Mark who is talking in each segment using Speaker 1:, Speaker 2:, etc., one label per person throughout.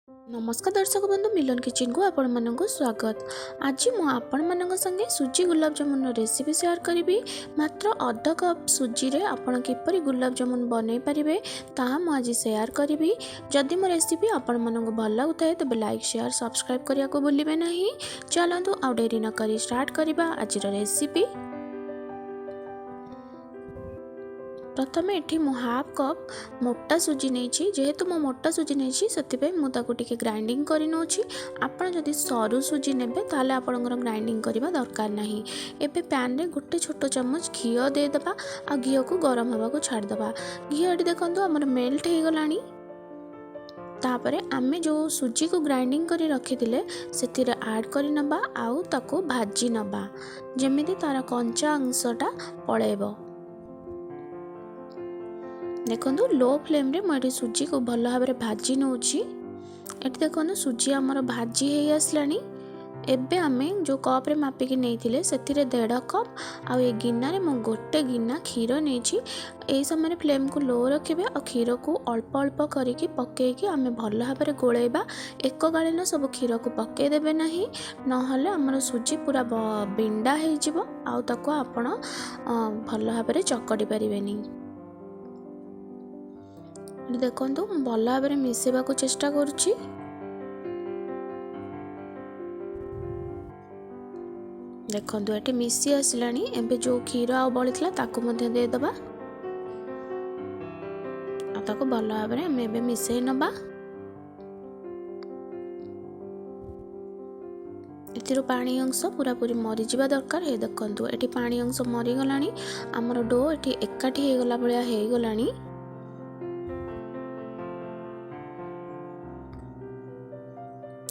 Speaker 1: ନମସ୍କାର ଦର୍ଶକ ବନ୍ଧୁ, ମିଲନ କିଚେନକୁ ଆପଣମାନଙ୍କୁ ସ୍ୱାଗତ। ଆଜି ମୁଁ ଆପଣମାନଙ୍କ ସାଙ୍ଗେ ସୁଜି ଗୁଲାବଜାମୁନର ରେସିପି ସେୟାର କରିବି। ମାତ୍ର ଅଧ କପ୍ ସୁଜିରେ ଆପଣ କିପରି ଗୁଲାବଜାମୁନ ବନେଇ ପାରିବେ, ତାହା ମୁଁ ଆଜି ସେୟାର କରିବି। ଯଦି ମୋ ରେସିପି ଆପଣମାନଙ୍କୁ ଭଲ ଲାଗୁଥାଏ, ତେବେ ଲାଇକ୍, ସେୟାର, ସବସ୍କ୍ରାଇବ୍ କରିବାକୁ ଭୁଲିବେ ନାହିଁ। ଚାଲନ୍ତୁ, ଆଉ ଡେରି ନକରି ଷ୍ଟାର୍ଟ କରିବା ଆଜିର ରେସିପି। ପ୍ରଥମେ ଏଠି ମୁଁ ହାଫ୍ କପ୍ ମୋଟା ସୁଜି ନେଇଛି। ଯେହେତୁ ମୁଁ ମୋଟା ସୁଜି ନେଇଛି, ସେଥିପାଇଁ ମୁଁ ତାକୁ ଟିକେ ଗ୍ରାଇଣ୍ଡିଙ୍ଗ କରି ନେଉଛି। ଆପଣ ଯଦି ସରୁ ସୁଜି ନେବେ, ତାହେଲେ ଆପଣଙ୍କର ଗ୍ରାଇଣ୍ଡିଙ୍ଗ କରିବା ଦରକାର ନାହିଁ। ଏବେ ପ୍ୟାନ୍ରେ ଗୋଟେ ଛୋଟ ଚାମଚ ଘିଅ ଦେଇଦେବା ଆଉ ଘିଅକୁ ଗରମ ହେବାକୁ ଛାଡ଼ିଦେବା। ଘିଅ ଏଠି ଦେଖନ୍ତୁ, ଆମର ମେଲ୍ଟ ହେଇଗଲାଣି। ତାପରେ ଆମେ ଯେଉଁ ସୁଜିକୁ ଗ୍ରାଇଣ୍ଡିଙ୍ଗ କରି ରଖିଥିଲେ, ସେଥିରେ ଆଡ଼୍ କରି ନେବା ଆଉ ତାକୁ ଭାଜି ନେବା, ଯେମିତି ତା'ର କଞ୍ଚା ଅଂଶଟା ପଳେଇବ। ଦେଖନ୍ତୁ, ଲୋ ଫ୍ଲେମ୍ରେ ମୁଁ ଏଠି ସୁଜିକୁ ଭଲ ଭାବରେ ଭାଜି ନେଉଛି। ଏଠି ଦେଖନ୍ତୁ, ସୁଜି ଆମର ଭାଜି ହେଇ ଆସିଲାଣି। ଏବେ ଆମେ ଯେଉଁ କପ୍ରେ ମାପିକି ନେଇଥିଲେ, ସେଥିରେ ଦେଢ଼ କପ୍ ଆଉ ଏ ଗିନାରେ ମୁଁ ଗୋଟେ ଗିନା କ୍ଷୀର ନେଇଛି। ଏହି ସମୟରେ ଫ୍ଲେମ୍କୁ ଲୋ ରଖିବେ ଆଉ କ୍ଷୀରକୁ ଅଳ୍ପ ଅଳ୍ପ କରିକି ପକାଇକି ଆମେ ଭଲ ଭାବରେ ଗୋଳେଇବା। ଏକକାଳୀନ ସବୁ କ୍ଷୀରକୁ ପକାଇ ଦେବେ ନାହିଁ, ନହେଲେ ଆମର ସୁଜି ପୁରା ବିଣ୍ଡା ହେଇଯିବ ଆଉ ତାକୁ ଆପଣ ଭଲ ଭାବରେ ଚକଟି ପାରିବେନି। ଏଠି ଦେଖନ୍ତୁ, ମୁଁ ଭଲ ଭାବରେ ମିଶାଇବାକୁ ଚେଷ୍ଟା କରୁଛି। ଦେଖନ୍ତୁ, ଏଠି ମିଶି ଆସିଲାଣି। ଏବେ ଯେଉଁ କ୍ଷୀର ଆଉ ବଳିଥିଲା, ତାକୁ ମଧ୍ୟ ଦେଇଦେବା ଆଉ ତାକୁ ଭଲ ଭାବରେ ଆମେ ଏବେ ମିଶାଇ ନେବା। ଏଥିରୁ ପାଣି ଅଂଶ ପୁରାପୁରି ମରିଯିବା ଦରକାର। ହେ ଦେଖନ୍ତୁ, ଏଠି ପାଣି ଅଂଶ ମରିଗଲାଣି। ଆମର do ଏଠି ଏକାଠି ହେଇଗଲା ଭଳିଆ ହେଇଗଲାଣି।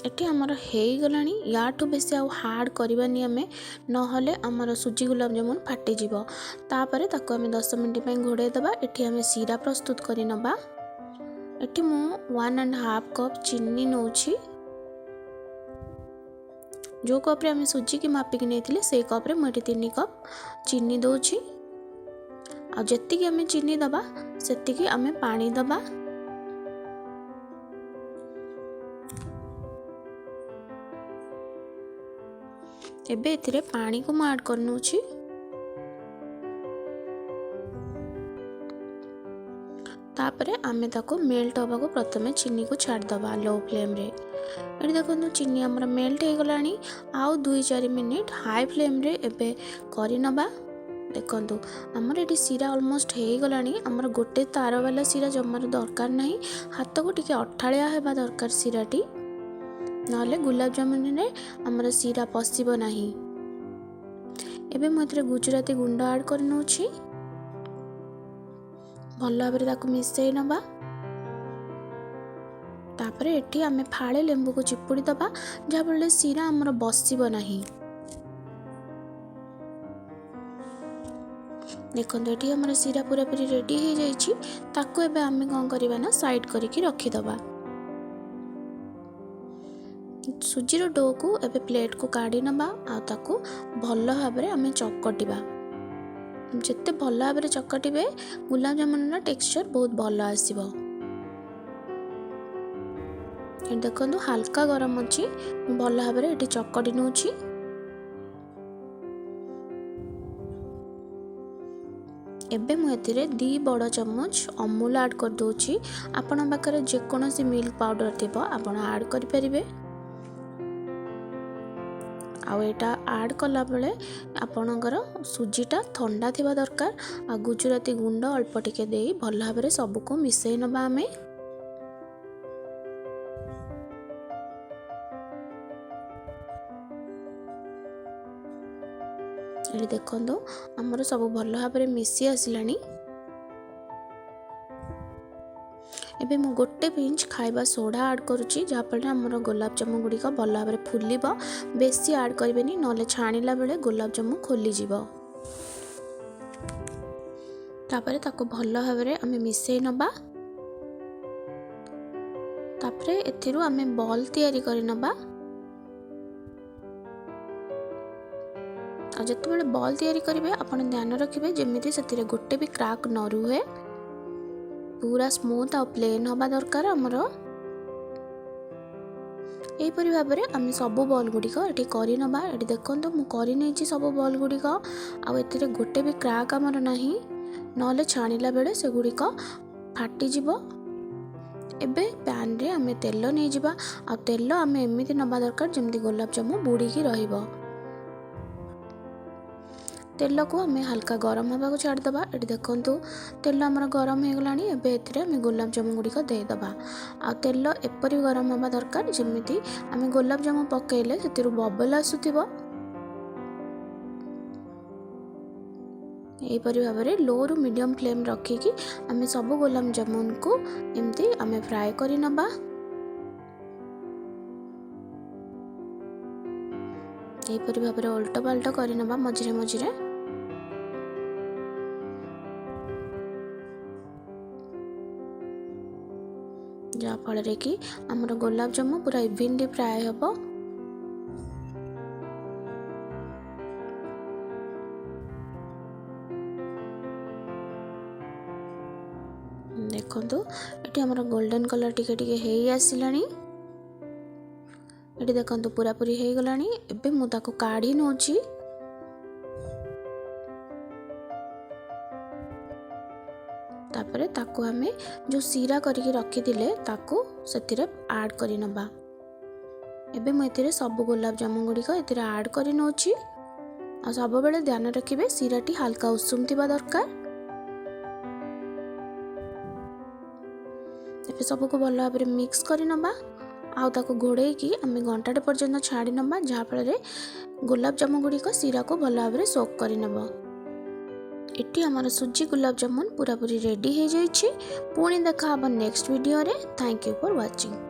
Speaker 1: ଏଠି ଆମର ହେଇଗଲାଣି। ୟାଠୁ ବେଶୀ ଆଉ ହାର୍ଡ଼ କରିବାନି ଆମେ, ନହେଲେ ଆମର ସୁଜି ଗୁଲାବଜାମୁନ ଫାଟିଯିବ। ତାପରେ ତାକୁ ଆମେ 10 ମିନିଟ୍ ପାଇଁ ଘୋଡ଼େଇ ଦେବା। ଏଠି ଆମେ ଶିରା ପ୍ରସ୍ତୁତ କରି ନେବା। ଏଠି ମୁଁ 1.5 କପ୍ ଚିନି ନେଉଛି। ଯେଉଁ କପ୍ରେ ଆମେ ସୁଜିକି ମାପିକି ନେଇଥିଲେ, ସେଇ କପ୍ରେ ମୁଁ ଏଠି 3 କପ୍ ଚିନି ଦେଉଛି। ଆଉ ଯେତିକି ଆମେ ଚିନି ଦେବା, ସେତିକି ଆମେ ପାଣି ଦେବା। ଏବେ ଏଥିରେ ପାଣିକୁ ମୁଁ ଆଡ଼୍ କରିନେଉଛି। ତାପରେ ଆମେ ତାକୁ ମେଲ୍ଟ ହେବାକୁ ପ୍ରଥମେ ଚିନିକୁ ଛାଡ଼ିଦେବା ଲୋ ଫ୍ଲେମ୍ରେ। ଏଠି ଦେଖନ୍ତୁ, ଚିନି ଆମର ମେଲ୍ଟ ହେଇଗଲାଣି। ଆଉ 2-4 ମିନିଟ୍ ହାଇ ଫ୍ଲେମ୍ରେ ଏବେ କରିନେବା। ଦେଖନ୍ତୁ, ଆମର ଏଠି ଶିରା ଅଲମୋଷ୍ଟ ହେଇଗଲାଣି। ଆମର ଗୋଟେ ତାର ବାଲା ଶିରା ଜମାରୁ ଦରକାର ନାହିଁ। ହାତକୁ ଟିକେ ଅଠାଳିଆ ହେବା ଦରକାର ଶିରାଟି, ନହେଲେ ଗୁଲାବଜାମୁନରେ ଆମର ଶିରା ପଶିବ ନାହିଁ। ଏବେ ମୁଁ ଏଥିରେ ଗୁଜୁରାତି ଗୁଣ୍ଡ ଆଡ଼୍ କରିନେଉଛି। ଭଲ ଭାବରେ ତାକୁ ମିଶାଇ ନେବା। ତାପରେ ଏଠି ଆମେ ଫାଳେ ଲେମ୍ବୁକୁ ଚିପୁଡ଼ି ଦେବା, ଯାହାଫଳରେ ଶିରା ଆମର ବସିବ ନାହିଁ। ଦେଖନ୍ତୁ, ଏଠି ଆମର ଶିରା ପୁରାପୁରି ରେଡ଼ି ହେଇଯାଇଛି। ତାକୁ ଏବେ ଆମେ କ'ଣ କରିବା ନା ସାଇଡ଼୍ କରିକି ରଖିଦେବା। ସୁଜିର ଡୋକୁ ଏବେ ପ୍ଲେଟ୍କୁ କାଢ଼ି ନେବା ଆଉ ତାକୁ ଭଲ ଭାବରେ ଆମେ ଚକଟିବା। ଯେତେ ଭଲ ଭାବରେ ଚକଟିବେ, ଗୁଲାବଜାମୁନର ଟେକ୍ସଚର୍ ବହୁତ ଭଲ ଆସିବ। ଏଠି ଦେଖନ୍ତୁ, ହାଲକା ଗରମ ଅଛି। ମୁଁ ଭଲ ଭାବରେ ଏଠି ଚକଟି ନେଉଛି। ଏବେ ମୁଁ ଏଥିରେ 2 ବଡ଼ ଚାମଚ ଅମୁଲ ଆଡ଼୍ କରିଦେଉଛି। ଆପଣଙ୍କ ପାଖରେ ଯେକୌଣସି ମିଲ୍କ ପାଉଡ଼ର ଥିବ, ଆପଣ ଆଡ଼୍ କରିପାରିବେ। ଆଉ ଏଇଟା ଆଡ଼୍ କଲାବେଳେ ଆପଣଙ୍କର ସୁଜିଟା ଥଣ୍ଡା ଥିବା ଦରକାର। ଆଉ ଗୁଜୁରାତି ଗୁଣ୍ଡ ଅଳ୍ପ ଟିକେ ଦେଇ ଭଲ ଭାବରେ ସବୁକୁ ମିଶାଇ ନେବା ଆମେ। ଏଠି ଦେଖନ୍ତୁ, ଆମର ସବୁ ଭଲ ଭାବରେ ମିଶି ଆସିଲାଣି। ଏବେ ମୁଁ ଗୋଟେ ପିଞ୍ଚ ଖାଇବା ସୋଢ଼ା ଆଡ଼୍ କରୁଛି, ଯାହାଫଳରେ ଆମର ଗୋଲାପଜାମୁ ଗୁଡ଼ିକ ଭଲ ଭାବରେ ଫୁଲିବ। ବେଶୀ ଆଡ଼୍ କରିବେନି, ନହେଲେ ଛାଣିଲା ବେଳେ ଗୋଲାପଜାମୁ ଖୋଲିଯିବ। ତାପରେ ତାକୁ ଭଲ ଭାବରେ ଆମେ ମିଶାଇ ନେବା। ତାପରେ ଏଥିରୁ ଆମେ ବଲ୍ ତିଆରି କରି ନେବା। ଆଉ ଯେତେବେଳେ ବଲ୍ ତିଆରି କରିବେ, ଆପଣ ଧ୍ୟାନ ରଖିବେ ଯେମିତି ସେଥିରେ ଗୋଟେ ବି କ୍ରାକ୍ ନ ରୁହେ। ପୁରା ସ୍ମୁଥ୍ ଆଉ ପ୍ଲେନ୍ ହେବା ଦରକାର ଆମର। ଏହିପରି ଭାବରେ ଆମେ ସବୁ ବଲ୍ ଗୁଡ଼ିକ ଏଠି କରିନେବା। ଏଠି ଦେଖନ୍ତୁ, ମୁଁ କରିନେଇଛି ସବୁ ବଲ୍ ଗୁଡ଼ିକ, ଆଉ ଏଥିରେ ଗୋଟେ ବି କ୍ରାକ୍ ଆମର ନାହିଁ, ନହେଲେ ଛାଣିଲା ବେଳେ ସେଗୁଡ଼ିକ ଫାଟିଯିବ। ଏବେ ପ୍ୟାନ୍ରେ ଆମେ ତେଲ ନେଇଯିବା, ଆଉ ତେଲ ଆମେ ଏମିତି ନେବା ଦରକାର ଯେମିତି ଗୋଲାପଜାମୁ ବୁଡ଼ିକି ରହିବ। ତେଲକୁ ଆମେ ହାଲକା ଗରମ ହେବାକୁ ଛାଡ଼ିଦେବା। ଏଠି ଦେଖନ୍ତୁ, ତେଲ ଆମର ଗରମ ହେଇଗଲାଣି। ଏବେ ଏଥିରେ ଆମେ ଗୋଲାପଜାମୁ ଗୁଡ଼ିକ ଦେଇଦେବା, ଆଉ ତେଲ ଏପରି ଗରମ ହେବା ଦରକାର ଯେମିତି ଆମେ ଗୋଲାପଜାମୁ ପକାଇଲେ ସେଥିରୁ ବବଲ୍ ଆସୁଥିବ। ଏହିପରି ଭାବରେ ଲୋରୁ ମିଡ଼ିୟମ୍ ଫ୍ଲେମ୍ ରଖିକି ଆମେ ସବୁ ଗୋଲାପଜାମୁନକୁ ଏମିତି ଆମେ ଫ୍ରାଏ କରିନେବା। ଏହିପରି ଭାବରେ ଓଲଟ ପାଲଟ କରିନେବା ମଝିରେ ମଝିରେ, ଯାହାଫଳରେ କି ଆମର ଗୋଲାପଜାମୁ ପୁରା ଇଭିନଲି ଫ୍ରାଏ ହେବ। ଦେଖନ୍ତୁ, ଏଠି ଆମର ଗୋଲ୍ଡେନ୍ କଲର୍ ଟିକେ ଟିକେ ହେଇ ଆସିଲାଣି। ଏଠି ଦେଖନ୍ତୁ, ପୁରାପୁରି ହେଇଗଲାଣି। ଏବେ ମୁଁ ତାକୁ କାଢ଼ି ନେଉଛି। ତାପରେ ତାକୁ ଆମେ ଯେଉଁ ଶିରା କରିକି ରଖିଥିଲେ, ତାକୁ ସେଥିରେ ଆଡ଼୍ କରିନେବା। ଏବେ ମୁଁ ଏଥିରେ ସବୁ ଗୋଲାପଜାମୁ ଗୁଡ଼ିକ ଏଥିରେ ଆଡ଼୍ କରି ନେଉଛି। ଆଉ ସବୁବେଳେ ଧ୍ୟାନ ରଖିବେ, ଶିରାଟି ହାଲକା ଉଷୁମ ଥିବା ଦରକାର। ଏବେ ସବୁକୁ ଭଲ ଭାବରେ ମିକ୍ସ କରିନେବା, ଆଉ ତାକୁ ଘୋଡ଼େଇକି ଆମେ ଘଣ୍ଟାଟେ ପର୍ଯ୍ୟନ୍ତ ଛାଡ଼ି ନେବା, ଯାହାଫଳରେ ଗୋଲାପଜାମୁ ଗୁଡ଼ିକ ଶିରାକୁ ଭଲ ଭାବରେ ସୋକ୍ କରିନେବ। ଏଠି ଆମର ସୁଜି ଗୋଲାପଜାମୁନ ପୁରାପୁରି ରେଡ଼ି ହେଇଯାଇଛି। ପୁଣି ଦେଖା ହେବ ନେକ୍ସଟ ଭିଡ଼ିଓରେ। Thank you for watching.